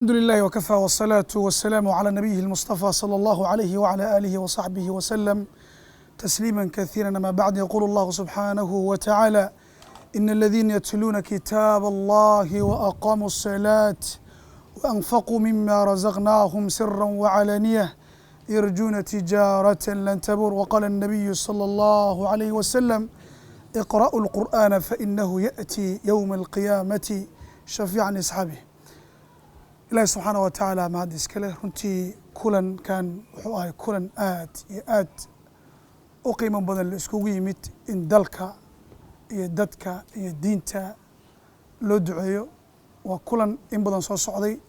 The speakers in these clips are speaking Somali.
الحمد لله وكفى، والصلاة والسلام على نبيه المصطفى صلى الله عليه وعلى آله وصحبه وسلم تسليما كثيرا. ما بعد، يقول الله سبحانه وتعالى: إن الذين يتلون كتاب الله وأقاموا الصلاة وأنفقوا مما رزقناهم سرا وعلانية يرجون تجارة لن تبور. وقال النبي صلى الله عليه وسلم: اقرأوا القرآن فإنه يأتي يوم القيامة شفيعا لأصحابه. Ilaahi subxaana wa tacaala mahad iska leh. Runtii kulankan wuxuu ahay kulan aad iyo aad u qiimo badan, la iskugu yimid in dalka iyo dadka iyo diinta loo duceeyo. Waa kulan in badan soo socday,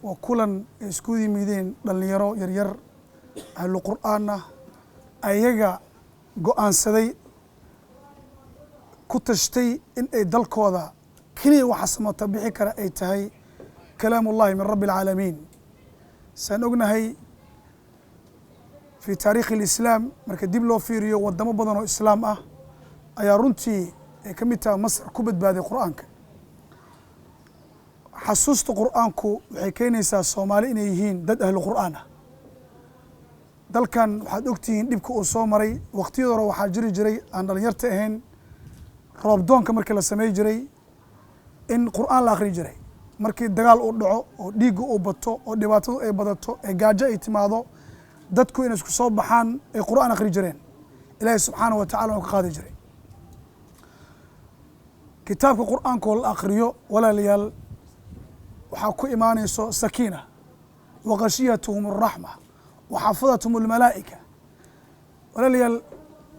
waa kulan ay iskugu yimideen dhalinyaro yaryar ahlu qur'aan ah, ayaga go-aansaday, ku tashtay in ay dalkooda keliya waxa samata bixi kara ay tahay kalaam ullahi min rabbi alcaalamiin. Saan ognahay, fi taarikhi alislaam marka dib loo fiiriyo, wadamo badan oo islaam ah ayaa runtii ay ka mid tahay Masar ku badbaaday Qur'aanka. Xasuusta Qur'aanku waxay keenaysaa Soomaali inay yihiin dad ahlu qur'aan ah. Dalkan waxaad ogtihiin dhibka uu soo maray. Waqtiyada hore waxaa jiri jiray, aan dhalinyarta ahayn, roobdoonka markii la samey jiray in Qur'aan la akhri jiray. Markii dagaal uu dhaco oo dhiigga uu bato oo dhibaatadu ay badato ee gaajo ay timaado, dadku inay isku soo baxaan ay Qur'aan akhri jireen. Ilaahay subxaanahu wa tacala uu ka qaadi jiray. Kitaabka Qur'aanka oo la akhriyo, walaalayaal, waxaa ku imaanayso sakiina wa khashiyatuhum araxma wa xafadathum almalaa'ika. Walaalayaal,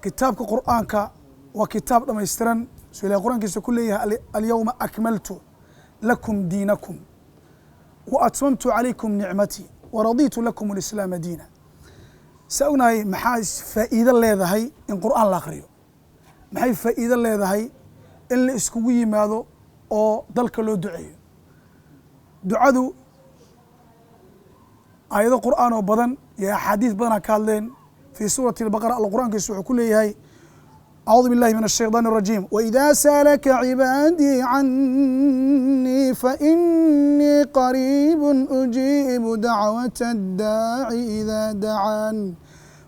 kitaabka Qur'aanka waa kitaab dhamaystiran. Suu Ilahay Qur'aankiisa ku leeyahay: alyawma akmaltu lakum diinakum wa atmamtu calaykum nicmatii wa raditu lakum alislaama diina. Saa ognahay, maxaa faa'iido leedahay in Qur'aan la akhriyo? Maxay faa'iido leedahay in la iskugu yimaado oo dalka loo duceeyo? Ducadu aayado Qur'aan oo badan iyo axaadiis badanaa ka hadleen. Fii suurati Albaqara, Alla Qur'aankiisu wuxuu ku leeyahay: أعوذ بالله من الشيطان الرجيم، وإذا سألك عبادي عني فإني قريب أجيب دعوة الداع إذا دعان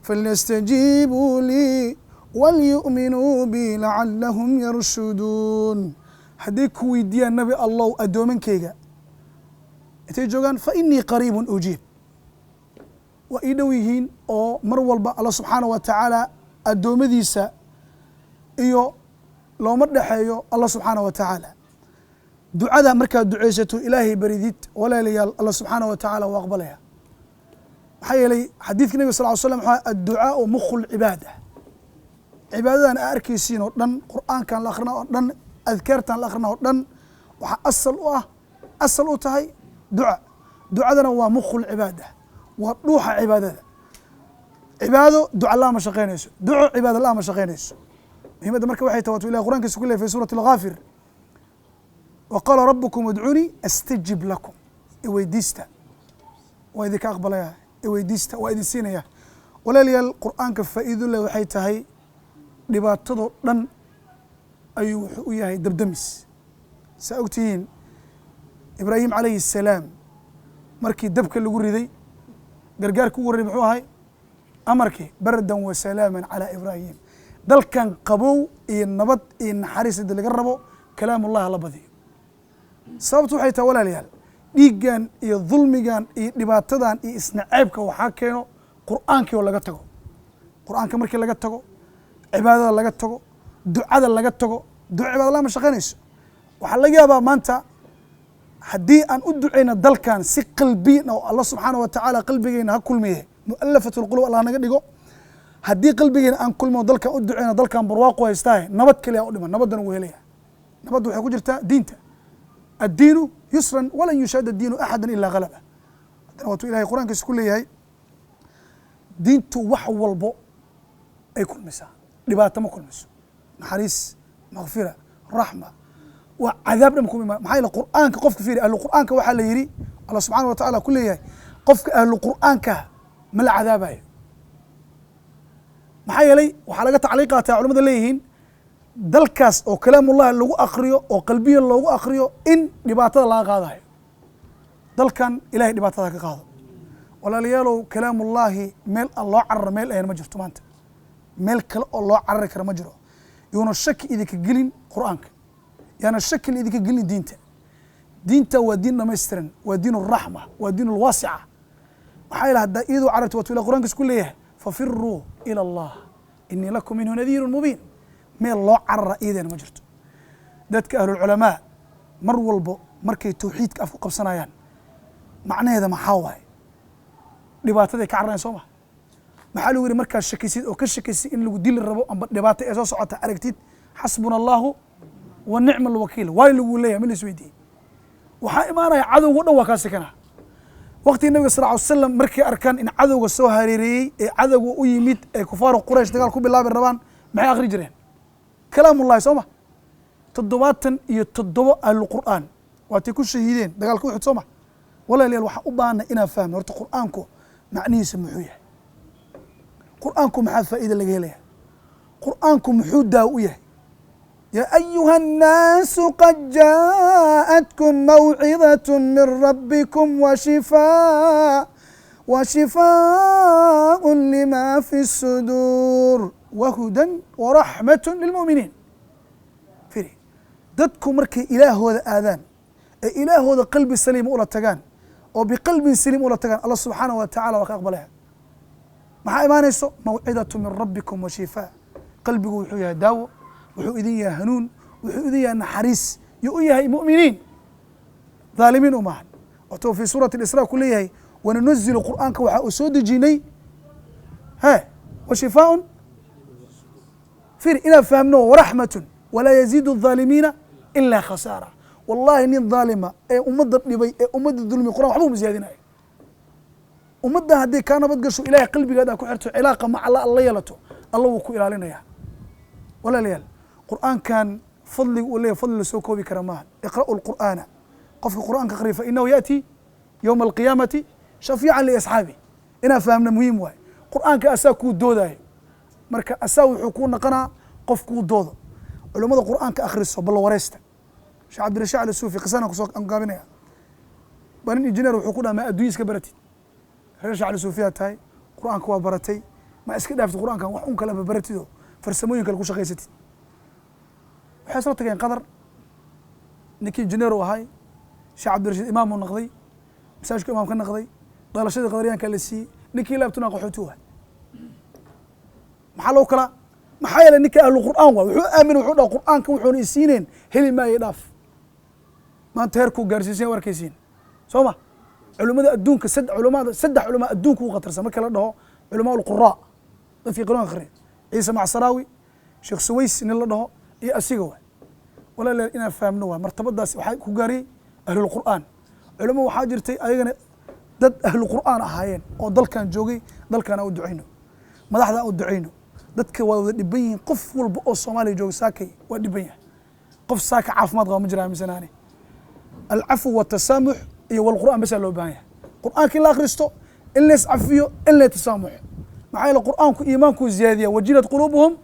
فليستجيبوا لي وليؤمنوا بي لعلهم يرشدون. Hadday ku weydiiyaan, Nabi Allow, addoomankayga intay joogaan, فإني قريب أجيب, waa ii dhow yihiin oo mar walba Alla subxaanaه wa tacaala addoommadiisa iyo looma dhexeeyo. Allah subxaanaه wa tacaala ducada markaad ducaysato, Ilaahay baridid, walaalayaal, Alla subxaanaه wa tacaala waa aqbalaya. Maxaa yeelay xadiidka nabig sal ly slam wuxuu: adducaau mukhu lcibaada. Cibaadadan aa arkaysiin oo dhan, Qur'aankan la akhrina oo dhan, adkaartan la akhrina oo dhan, waxaa asal u ah, asal u tahay duca. Ducadana waa mukhu lcibaada, waa dhuuxa cibaadada. Cibaado duca la'aan ma shaqaynayso, duco cibaada la'aan ma shaqaynayso. Muhimadda marka waxay tahay, waatu Ilahi Qur'ankiisa ku lehy fi suurati Alghaafir: wa qaala rabbukum udcunii astajib lakum. Iweydiista, waa idinka aqbalaya. Iweydiista, waa idin siinaya. Walaalayaal, Qur'aanka faa'iido leh waxay tahay dhibaatadoo dhan ayuu wuxuu u yahay dabdamis. Saa ogtihiin, Ibraahim calayhi الsalaam markii dabka lagu riday, gargaarka ugu horrey muxuu ahay? Amarkii bardan wa salaama calaa Ibraahim. Dalkan qabow iyo nabad iyo naxariis hadii laga rabo, kalaam ullahi hala badiyo. Sababtu waxay tahay, walaalayaal, dhiiggan iyo dulmigan iyo dhibaatadan iyo isnaceebka waxaa keeno Qur'aankii oo laga tago. Qur'aanka markii laga tago, cibaadada laga tago, ducada laga tago. Duco cibaada la'aan ma shaqaynayso. Waxaa laga yaabaa maanta haddii aan u ducayno dalkan si qalbiyan oo Alla subxaana wa tacaala qalbigeena ha kulmiye, mu'alafat lqulub Allah naga dhigo, haddii qalbigeena aan kulmo, dalkan u ducayno, dalkan barwaaqu haystaahe, nabad kaliya u dhiman, nabaddana wuu helaya. Nabadda waxay ku jirtaa diinta. addiinu yusran walan yushaada diinu axada ilaa galaba. Haddana waatuu Ilahay Qur'aankiisa ku leeyahay, diintu wax walbo ay kulmisaa, dhibaato ma kulmiso, naxariis, makfira, raxma, waa cadaab dhan kuma. Maxaa yeele Qur'aanka qofka fiiri, ahlu Qur'aanka waxaa la yidhi, Allah subxaana wa tacaala ku leeyahay, qofka ahlu Qur'aanka ma la cadaabayo. Maxaa yeelay waxaa laga tacliiq qaataa, culamada leeyihiin, dalkaas oo kalaamullahi lagu akriyo oo qalbiyan loogu akriyo in dhibaatada laga qaadayo. Dalkan Ilahay dhibaatada ka qaado. Walaalayaalow, kalaamullaahi meel aan loo cararo meel ayan ma jirto maanta, meel kale oo loo carari kara ma jiro. Yuuna shaki idinka gelin Qur'aanka, yaana shaki la idinka gelin diinta. Diinta waa diin dhamaystiran, waa diin alraxma, waa diin alwaasica. Maxaa yeele haddaa iyadoo cararti waatu ilah Qur'aankiis ku leeyahay: "Fafiruu ila Allah, inii lakum minhu nadiirun mubiin." Meel loo carara iyadeena ma jirto. Dadka ahlulculamaa mar walbo markay tawxiidka af ku qabsanayaan, macnaheeda maxaa waaye? Dhibaataday ka cararayan, soo ma? Maxaa lagu yidhi? Markaad shakisid oo ka shakisid in lagu dili rabo amba dhibaato ee soo socota aragtid, "Xasbuna Allahu wa nicma alwakiil." Waay lagu leeyahay? Ma la isweydiiyey? Waxaa imaanaya cadowga dhan waa kaa sikanaa. Waqtigii Nabiga sal ly slam, markay arkaan in cadowga soo hareereeyey ee cadowga u yimid ee kufaaru Quraysh dagaal ku bilaabi rabaan, maxay akhri jireen? Kalaamullahi, soo ma? 77 ahluqur'aan waatay ku shahiideen dagaalka Uxud, soo ma? Walaalayaal, waxaan u baahanay inaan fahno horta Qur'aanku macnihiisa muxuu yahay, Qur'aanku maxaa faa'iida laga helaya, Qur'aanku muxuu daawo u yahay. يا أيها الناس قد جاءتكم موعظة من ربكم وشفاء لما في الصدور وهدى ورحمة للمؤمنين. Fiiri, dadku markay ilaahooda aadaan ee ilaahooda qalbi saliima ula tagaan oo biqalbin saliim ula tagaan, Allah subxaanahu wa tacala waa ka aqbalaya. Maxaa imaanayso? موعظة من ربكم وشفاء. Qalbigu wuxuu yahay daawo, wuxuu idin yahay hanuun, wuxuu idin yahay naxariis, yuu u yahay mu'miniin, dhaalimiin umaahan. Watuu fi suurati Isra ku leeyahay: "وننزل" Qur'aanka waxaa uu soo dejinay he وشفاء. Fiiri, inaan fahmno ورحمة ولا يزيد الظالمين إلا خسارة. Wallahi nin dhaalima ee ummadda dhibay ee ummadda dulmi, Qur'an waxba uma ziyaadinayo. Ummadda hadday kaa nabad gasho, Ilahay qalbigaada ku xirto, cilaaqa maca alla alla yeelato, Alla wuu ku ilaalinayaa. Walaalayaal, Qur'aankan fadliga uu leeyahy fadli la soo koobi kara maaha. اقرأوا القرآن, qofka Qur'aanka aqriya, فإنه يأتي يوم القيامة شفيعا لأصحابه. Inaan fahamna muhiim waay. Qur'aanka asaa kuu doodayo, marka asaa wuxuu kuu noqonaa qof kuu doodo. Culummada Qur'aanka akhriso bal wareysta. Sheekh Cabdirashaad Cali Suufi qisana kusoo gaabinaya baa nin injineer wuxuu ku dhaha: "Ma adduunya iska baratid? Reer Sheekh Cali Suufiyaa tahay, Qur'aanka waa baratay, ma iska dhaaftid Qur'aankan, wax un kaleba baratid oo farsamooyin kale ku shaqaysatid?" Waxay isla tageen Qadar. Ninkii injineer uu ahay, Sheekh Cabdirashiid imaam uu noqday, masaajidku imaam ka noqday, dhalashadii Qadaryaanka la siiyey. Ninkii laabtuna qaxooti waay. Maxaa loo kala? Maxaa yeelay ninka ahlu Qur'aan waay, wuxuu aaminay, wuxuu dhaha: "Qur'aanka wuxuuna isiineen heli maayo, dhaaf." Maanta heerkuu gaarsiisan wa arkaysiin, soo ma? Culimada adduunka culamada, saddex culamaa adduunka ugu khatarsan marka la dhaho culamaa alquraa, dadkii Qur'aanka akhriya, Ciise Macsaraawi, Sheekh Suways nin la dhaho iyo asiga waay. Walaalayaal, inaan fahamno waay martabadaas waxaa ku gaariyey ahlulqur'aan. Culamo waxaa jirtay ayagana dad ahlu Qur'aan ahaayeen oo dalkan joogay. Dalkan aan u ducayno, madaxda aan u ducayno. Dadka waa wada dhiban yihiin. Qof walba oo Soomaaliya jooga saakay waa dhiban yahay. Qof saaka caafimaad qaba ma jira aaminsanaane. العفو والتسامح iyo والقرآن basaa loo baahan yahay. Qur'aanka in la akhristo, in la iscafiyo, in la tasaamuxo. Maxaa yeele Qur'aanku iimaankuu ziyaadiya. وجلت قلوبهم,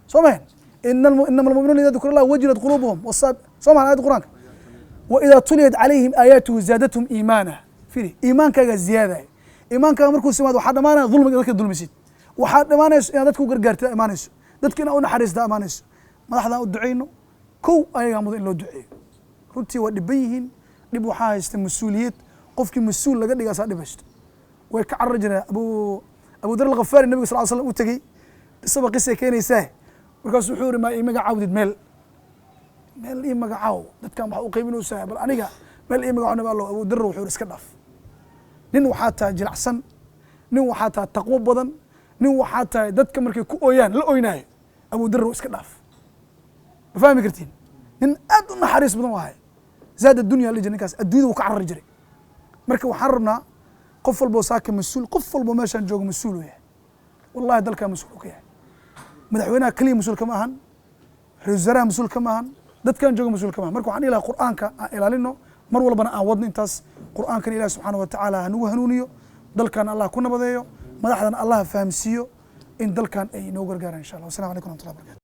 soo mahan? إنما المؤمنون إذا ذكر الله وجلت قلوبهم, soo mahan ayadda Qur'aanka? وإذا تليت عليهم آياته زادتهم إيمانا. Fiiri, iimaankaaga ziyaadaya. Iimaankaaga markuu simaado, waxaa dhamaanaya dulmiga dadka dulmisid, waxaa dhamaanayso inaad dadka u gargaartida imaanayso, dadka inaad u naxariistaa imaanayso. Madaxdaan u ducayno. Kow ayagaa mudan in loo duceeyo. Runtii waa dhiban yihiin. Dhib waxaa haysta mas-uuliyad. Qofkii mas-uul laga dhiga asaa dhib haysto. Way ka carari jireen. Abu Dar Alkhafaari Nabiga sal slam u tegey, qisaba qisay keenaysaa. Markaasu wuxuu yiri: "Maa ii magacaawdid meel, meel ii magacaaw, dadkan waxa u qaybinaysaa, bal aniga meel ii magacaw, Nabi Allow." Abu Dar wuxuu yiri: "Iska dhaaf. Nin waxaa tahay jilacsan, nin waxaa tahay taqwo badan, nin waxaa tahay dadka markay ku ooyaan la oynaayo. Abu Dar, iska dhaaf." Ma fahmi kartiin? Nin aad u naxariis badan waahay. زاهد الدنيا la jira ninkaas, addunyada wuu ka carari jiray. Marka waxaan rabnaa qof walbo saaka mas-uul, qof walbo meeshaan jooga mas-uul uu yahay. Wallahi dalkaa mas-uul uu ka yahay. Madaxweynaha keliya mas-uul kama ahan, ra-isul wasaaraha mas-uul kama ahan, dadkan jooga mas-uul kama ahan. Marka waxaan dhihi lahaa Qur'aanka aan ilaalino, mar walbana aan wadno intaas. Qur'aankana Ilahi subxaana wa tacaala hanugu hanuuniyo, dalkan Allah ku nabadeeyo, madaxdana Allah fahamsiiyo in dalkan ay inoo gargaaraan, insha Allah. Wasalamu calaykum raxmatullah barakatu.